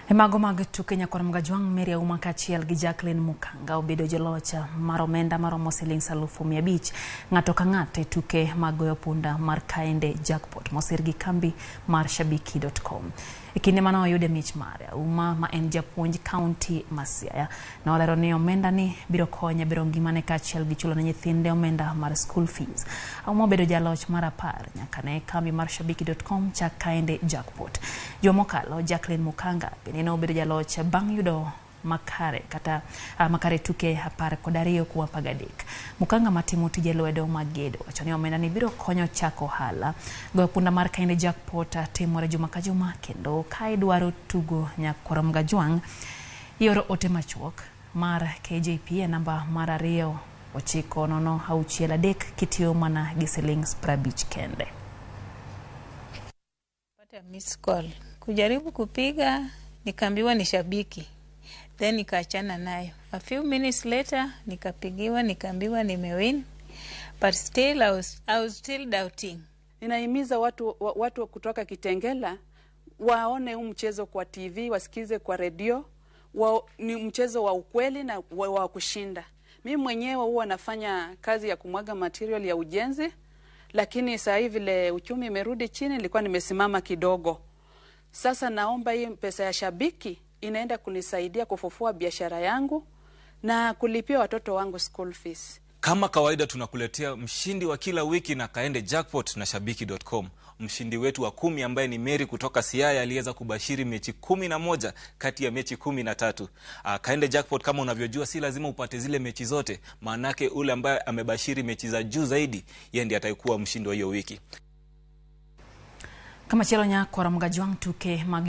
E mago mag tuke nyakwar Mgajwang' Mary Auma kaachiel gi Jacqueline Mukanga obedo joloch mar omenda maromo siling 500,000 ng'ato ka ng'ato e tuke mag goyo punda mar Kaende Jackpot mosir gi kambi mar Shabiki.com. E kinde mane oyude mich mare, Auma ma en japuonj kaunti ma Siaya nolero ni omenda ni biro konye bero ngimane kaachiel gi chulo ne nyithinde omenda mar school fees. Auma obedo jaloch mar 10 nyaka ne kambi mar Shabiki.com chak Kaende Jackpot. Juma mokalo, Jacqueline Mukanga bende nobedo jaloch bang' yudo makare kata makare tuke 12 kuom 13. Mukanga matimo tije lwedo mag gedo wacho ni omenda ni biro konyo chako ohala. Goyo punda mar Kaende Jackpot timore juma ka juma kendo ka idwaro tugo nyakwar Mgajwang' ioro ote machuok mar KJP e namba mar 2 9 0 6 3 kitiyo mana gi siling 50 kende. Pata miss call. Kujaribu kupiga nikaambiwa ni Shabiki, then nikaachana nayo. A few minutes later nikapigiwa nikaambiwa nimewin, but still I was still doubting. Ninahimiza watu kutoka Kitengela waone huu mchezo kwa TV, wasikize kwa redio. Ni mchezo wa ukweli na wa kushinda. Mimi mwenyewe huwa nafanya kazi ya kumwaga material ya ujenzi, lakini saa hii vile uchumi imerudi chini, nilikuwa nimesimama kidogo. Sasa naomba hii pesa ya Shabiki inaenda kunisaidia kufufua biashara yangu na kulipia watoto wangu school fees. Kama kawaida tunakuletea mshindi wa kila wiki na Kaende Jackpot na Shabiki.com. Mshindi wetu wa 10 ambaye ni Mary kutoka Siaya aliweza kubashiri mechi 11 kati ya mechi 13. Kaende Jackpot kama unavyojua si lazima upate zile mechi zote, maanake ule ambaye amebashiri mechi za juu zaidi yeye ndiye atayekuwa mshindi wa hiyo wiki. Kamachielo nyakwar Mgajwang' tuke mag